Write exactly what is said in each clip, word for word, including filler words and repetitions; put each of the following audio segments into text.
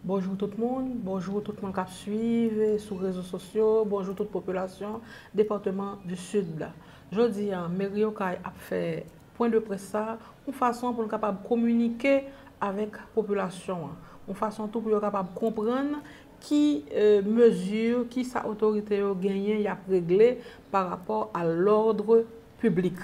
Bonjou tout moun, bonjou tout moun k ap swiv sou rezo sosyo, bonjou tout popilasyon depatman di Sid la. Jodi a, meri Okay ap fè pwen de près sa, yon fason pou n kapab kominike avèk popilasyon an, yon fason tou pou yo kapab konprann ki e, mezi, ki sa otorite yo genyen y ap regle pa rapò a lòd piblik.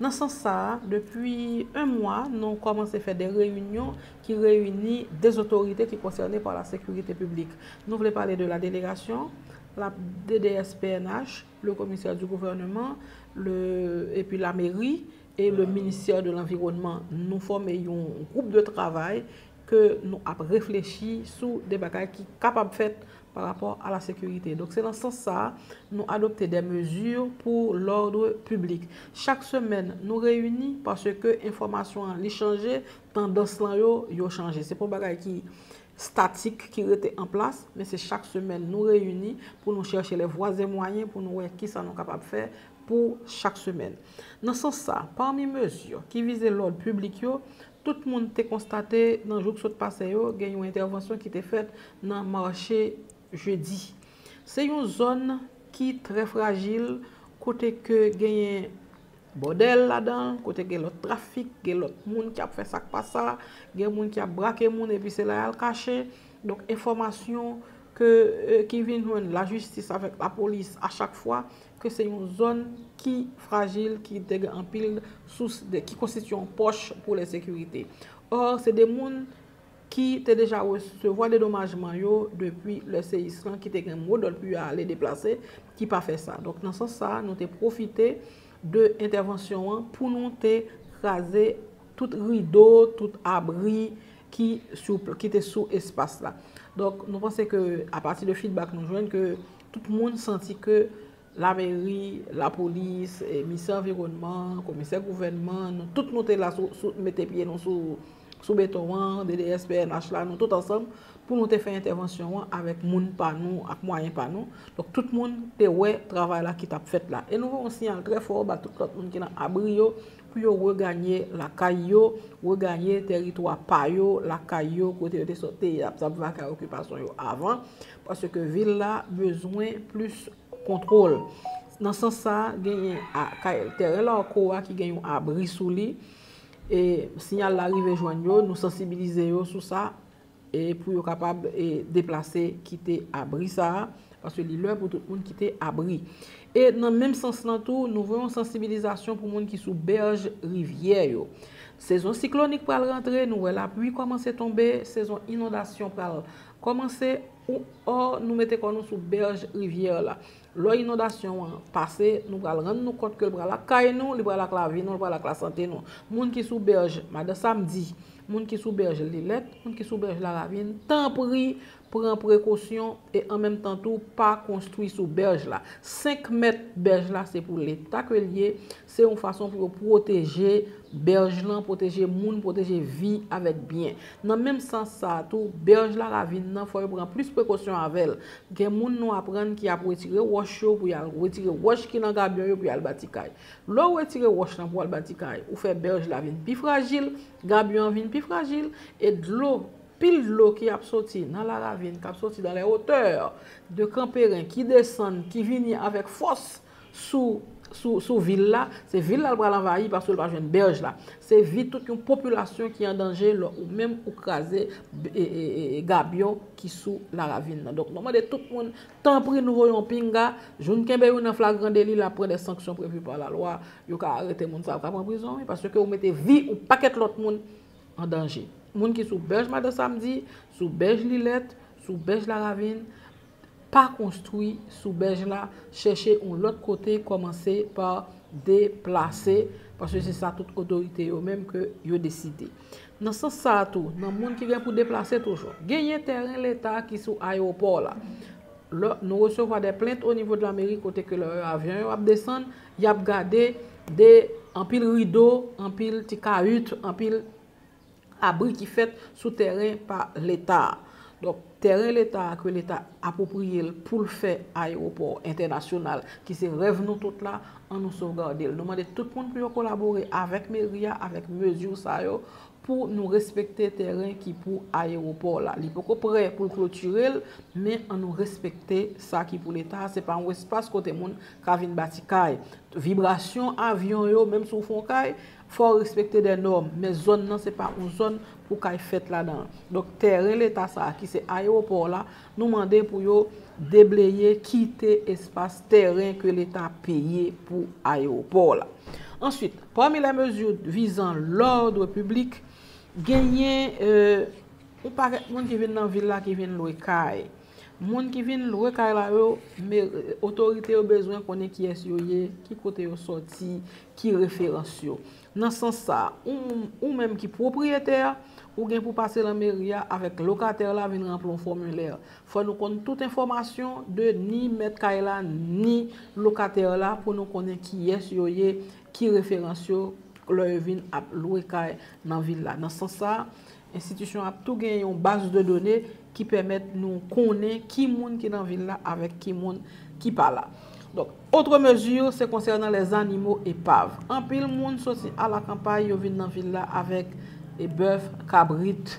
Nan sans sa a, depi yon mwa, nou kòmanse fè de reyinyon ki reyini de otorite ki konsène pa la sekirite piblik. Nou vle pale de la délégation, la D D S P N H, le commissaire du gouvernement, le, epi la mairie et le ministère de l'environnement. Nou fòme yon gwoup de travay ke nou ap reflechi sou de bagay ki kapab fèt pa rapò a la sekirite. Donk, se nan sans sa a, nou adopte de mezi pou lòd piblik. Chak semèn, nou reyini paske enfòmasyon an, li chanje, tandans lan yo, yo chanje. Se pa yon bagay ki statik, ki rete an plas, men se chak semèn nou reyini pou nou chèche les voies et moyens pou nou wè kisa nou kapab fè pou chak semèn. Nan sans sa, pami mezi ki vize lòd piblik yo, tout moun te konstate nan jou k sot pase yo, gen yon entèvansyon ki te fèt nan mache jedi. Se yon zòn ki trè frajil, kote ke genyen bòdèl ladan l, kote gen lòt trafik, gen lòt moun ki ap fè sa k pa sa, gen moun ki ap brake moun epi se la y al kache. Donk, enfòmasyon ke, e, ki vin jwenn lajistis avèk lapolis a chak fwa, ke se yon zòn ki frajil, ki te gen anpil sous de, ki konstitye yon pòch pou lensekirite. Ò, se de moun ki te deja resevwa dedomajman yo depi lè seyis lan, ki te gen modòl pou yo ale deplase, ki pa fè sa. Donk, nan sans sa a, nou te pwofite de entèvansyon an pou nou te kraze tout rido, tout abri ki sou, ki te sou espas la. Donk, nou panse ke, apati de feedback nou jwenn, ke tout moun santi ke lameri, lapolis, e, minisè anviwònman, komisè gouvènman, nou tout nou te la sou, sou, mete pye nou sou, sou beton an, D D S P N H la, nou tout ansanm, pou nou te fè entèvansyon an avèk moun pa nou, ak mwayen pa nou. Donk, tout moun te wè travay la ki t ap fèt la. E nou voye yon siyal trè fò ba tout lòt moun ki nan abri yo, pou yo reganye lakay yo, reganye tèritwa pa yo, lakay yo, kote yo te sot, te ap, t ap vakay okipasyon yo avan, paske vil la bezwen plis kontwòl. Nan sans sa a, genyen a, kay, tèren Larco a ki gen yon abri sou li, e siyal la rive jwenn yo, nou sansibilize yo sou sa, e pou yo kapab, e, deplase, kite abri sa a, paske li lè pou tout moun kite abri. E nan menm sans lan tou, nou voye yon sansibilizasyon pou moun ki sou bèj rivyè yo. Sezon siklonik pral rantre, nou wè lapli kòmanse tonbe, sezon inondasyon pral kòmanse, ou, ò, nou mete kò nou sou bèj rivyè la. Lè inondasyon an pase, nou pral rann nou kont ke l pral ak kay nou, li pral ak lavi nou, li pral ak lasante nou. Moun ki sou bèj Madan Samdi, moun ki sou bèj Lilèt, moun ki sou bèj Laravin, tanpri, pran prekosyon e an menm tan tou pa konstwi sou bèj la. Senk mèt bèj la se pou Leta ke l ye, se yon fason pou yo pwoteje bèj lan, pwoteje moun, pwoteje vi avèk byen. Nan menm sans sa a tou, bèj Laravin nan, fò yo pran plis prekosyon avè l. Gen moun nou aprann ki ap retire wòch yo, pou y al retire wòch ki nan gabyon yo pou y al bati kay. Lè w retire wòch lan pou w al bati kay, ou fè bèj la vin pi frajil, gabyon an vin pi frajil, e dlo, pil dlo ki ap soti nan Laravin, k ap soti dans les hauteurs de Kanperen, ki desann, ki vini avèk fòs sou, sou, sou vil la, se vil la l pral anvayi paske l pa jwenn bèj la. Se vi tout yon popilasyon ki an danje lè ou menm ou kraze, e, e, e, e, gabyon ki sou Laravin nan. Donk, nou mande tout moun, tanpri, nou voye yon pinga, si nou kenbe youn an flagran deli, l ap pran de sanksyon previ pa lalwa, yo ka arete moun sa a, yo ka pran prizon, wi, paske ou mete vi yon pakèt lòt moun an danje. Moun ki sou bèj Madan Samdi, sou bèj Lilèt, sou bèj Laravin, pa konstwi sou bèj la, chèche yon lòt kote, kòmanse pa deplase, paske se sa tout otorite yo menm ke yo deside. Nan sans sa a tou, nan moun ki gen pou deplase toujou, genyen tèren Leta ki sou ayewopò la. Lè nou resevwa de plent o nivo de la meri kote ke lè avyon yo ap desann, y ap gade de anpil rido, anpil ti kayit, anpil abri ki fèt sou tèren pa Leta a. Donk, tèren Leta a ke Leta apwopriye l pou l fè ayewopò entènasyonal, ki se rèv nou tout la, ann nou sovgade l. Nou mande tout moun pou yo kolabore avèk meri a, avèk mezi sa yo, pou nou respekte tèren ki pou ayewopò la. Li poko prè pou l klotire l, men ann nou respekte sa ki pou Leta. Se pa yon espas kote moun ka vin bati kay. Vibrasyon avyon yo, menm si w fè yon kay, fò w respekte dè nòm. Men zòn nan, se pa yon zòn pou kay fèt ladan l. Donk, tèren Leta sa a, ki se ayewopò la, nou mande pou yo debleye, kite espas tèren ke Leta peye pou ayewopò la. Answit, parmi les mesures visant l'ordre public, genyen, euh, yon pakèt moun ki vin nan vil la ki vin lwe kay. Moun ki vin lwe kay la yo, me, otorite yo bezwen konnen kiyès yo ye, ki kote yo sòti, ki referans yo. Nan sans sa, ou, ou menm ki pwopriyetè, ou gen pou pase lan meri a avèk lokatè la vin ranpli yon fòmilè. Fò nou konn tout enfòmasyon de ni mèt kay la, ni lokatè la pou nou konnen kiyès yo ye, ki referans yo, lè yo vin ap lwe kay nan vil la. Nan sans sa, enstitisyon ap tou gen yon baz de done ki pèmèt nou konnen ki moun ki nan vil la avèk ki moun ki pa la. Donk, autre mesure, se konsènan les animaux épaves. Anpil moun soti a la kanpay, yo vin nan vil la avèk e bèf, kabrit,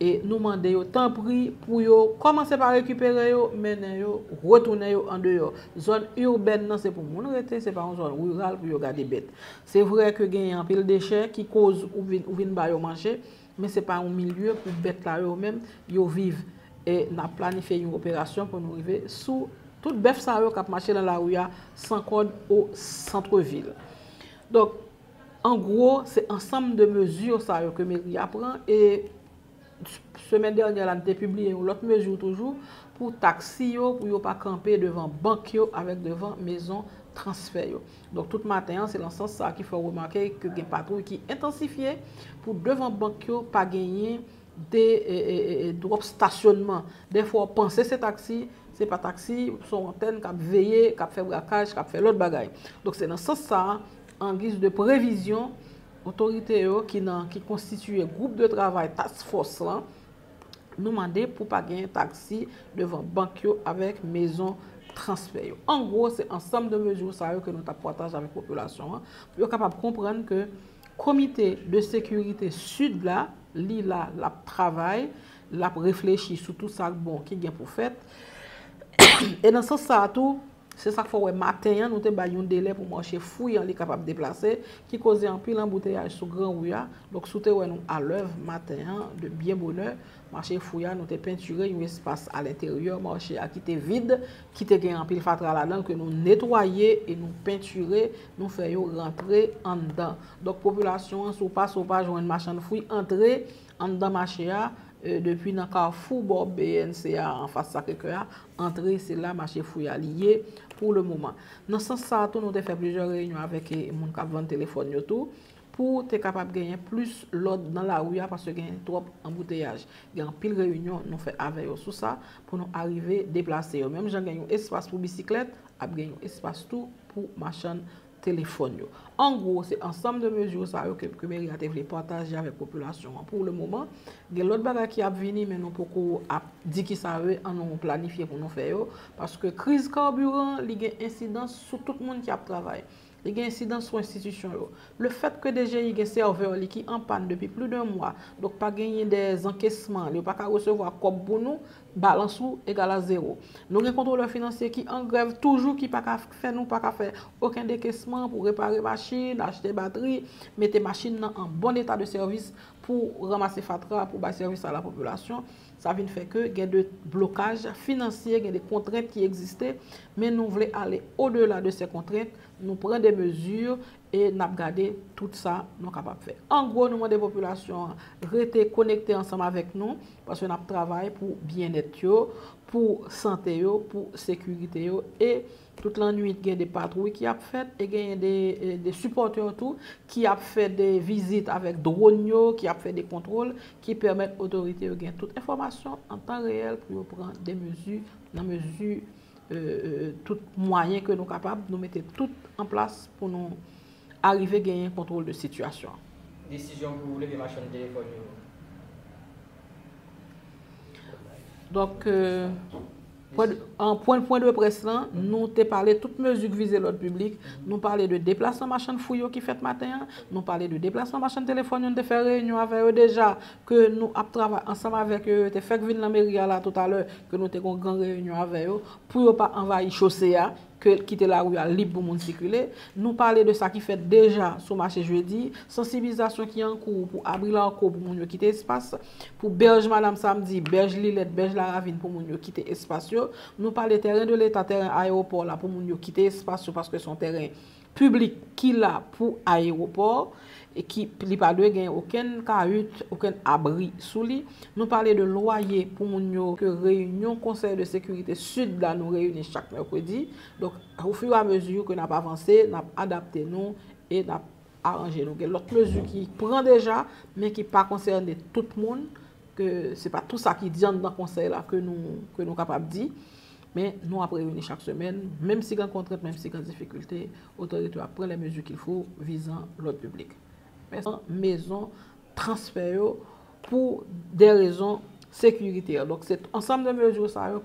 e nou mande yo, tanpri, pou yo kòmanse pa rekipere yo, mennen yo, retounen yo andeyò. Zòn ibèn nan, se pou moun rete, se pa yon zòn riral pou yo gade bèt. Se vrè ke genyen anpil dechè ki koz ou vin, ou vin ba yo manje, men se pa yon milye pou bèt la yo menm yo viv. E n ap planifye yon operasyon pou nou rive sou tout bèf sa yo k ap mache nan lari a san kòd o santvil. Donk, an gwo, se ansanm de mezi sa yo ke meri a pran e semèn dènyè la, n te pibliye yon lòt mezi toujou pou taksi yo, pou yo pa kanpe devan bank yo avèk devan mezon transfè yo. Donk, tout maten an, se nan sans sa ki fè w remake ke gen patwouy ki entansifye pou devan bank yo pa genyen de, e, e, e, e, dwòp stasyonman. Dèfwa, w panse se taksi, se pa taksi, se yon antèn k ap veye, k ap fè brakaj, k ap fè lòt bagay. Donk, se nan sans sa, an giz de previzyon, otorite yo ki nan, ki konstitiye gwoup de travay task force lan, nou mande pou pa genyen taksi devan bank yo avèk mezon transfè yo. An gwo, se ansanm de mezi sa yo ke nou t ap pataje avèk popilasyon an, pou yo kapab konprann ke Komite de Sekirite Sid la, li la, l ap travay, l ap reflechi sou tout sa k bon ki gen pou fèt. E nan sans sa a tou, se sa k fè w wè maten an, nou te bay yon delè pou mache fwi an li kapab deplase, ki koze anpil anbouteyaj sou gran ri a. Donk, si w te wè nou alèv maten an, de byen bonè, mache fwi a, nou te pentire yon espas alenteryè mache a ki te vid, ki te gen anpil fatra ladan l, ke nou netwaye e nou pentire, nou fè yo rantre anndan. Donk, popilasyon an, si w pase, w pa jwenn machann fwi antre anndan mache a, e, depi nan kafou bò B N C a, anfas Sacré-Cœur a, antre, se la mache fwi a li ye pou le moman. Nan sans sa a tou, nou te fè plizyè reyinyon avèk, e, moun k ap vann telefòn yo tou, pou te kapab genyen plis lòd nan lari a, paske gen twòp anbouteyaj. Gen anpil reyinyon nou fè avè yo sou sa, pou nou arive deplase yo. Menm jan gen yon espas pou bisiklèt, ap gen yon espas tou pou machann telefòn yo. An gwo, se ansanm de mezi sa yo ke, ke meri a te vle pataje avèk popilasyon an pou le moman. Gen lòt bagay ki ap vini, men nou poko ap di ki sa yo ye, ann nou planifye pou nou fè yo, paske kriz kabiran, li gen ensidans sou tout moun ki ap travay. Li gen ensidans sou enstitisyon yo. Le fèt ke D G I gen sèvè li ki an pàn depi plis de mwa, donk pa genyen de zankesman, yo pa ka resevwa kòb pou nou, balans ou egal a zewo. Nou gen kontwolè finansye ki an grèv toujou, ki pa ka fè, nou pa ka fè okenn dekesman pou repare machin, achte batri, mete machin nan an bon eta de sèvis pou ranmase fatra, pou bay sèvis a la popilasyon. Sa vin fè ke gen de blokaj finansye, gen de kontrent ki egziste, men nou vle ale odela de se kontrent, nou pran de mezi e n ap gade tout sa nou kapab fè. An gwo, nou mande popilasyon an rete konekte ansanm avèk nou, paske n ap travay pou byennèt yo, pou sante yo, pou sekirite yo, e tout lannwit gen de patwouy ki ap fèt, e genyen de, e, de sipòtè tou ki ap fè de vizit avèk dwòn yo, ki ap fè de kontwòl, ki pèmèt otorite yo gen tout enfòmasyon an tan reyèl pou yo pran de mezi, nan mezi, e, e, tout mwayen ke nou kapab, nou mete tout an plas pou nou arive genyen kontwòl de sitiyasyon an. Desizyon pou leve machann telefòn yo. Donk, e, Pwen de, an pwen, pwen de près lan, nou te pale tout mezi ki vize lòd piblik. Nou pale de deplasman machann fwi yo ki fèt maten an. Nou pale de deplasman machann telefòn yo, nou te fè reyinyon avè yo deja, ke nou ap travay ansanm avèk yo, yo te fèk vin nan meri a la toutalè, ke nou te gon gran reyinyon avè yo, pou yo pa anvayi chose a, ke kite lari a lib pou moun sikile. Nou pale de sa ki fèt deja sou mache jedi, sansibilizasyon ki an kou pou abri Larco pou moun yo kite espas, pou bèj Madanm Samdi, bèj Lilèt, bèj Laravin pou moun yo kite espas yo. Nou pale tèren de Leta, tèren ayewopò la pou moun yo kite espas yo paske se yon tèren piblik ki la pou ayewopò e ki li pa dwe gen okenn kayit, okenn abri sou li. Nou pale de lwaye pou moun yo ke reyinyon Konsèy de Sekirite Sid la nou reyini chak mèkredi. Donk, ofirameziyon ke n ap avanse, n ap adapte nou e n ap aranje nou. Gen lòt mezi ki pran deja, men ki pa konsène tout moun, ke se pa tou sa ki di anndan konsèy la ke nou, ke nou kapab di. Men nou ap reyini chak semèn, menm si gen kontrent, menm si gen difikilte, otorite yo ap pran les mesures qu'il faut vizan lòd piblik. Mezon transfè yo pou de rezon sekiritè. Donk, se ansanm de mezi sa yo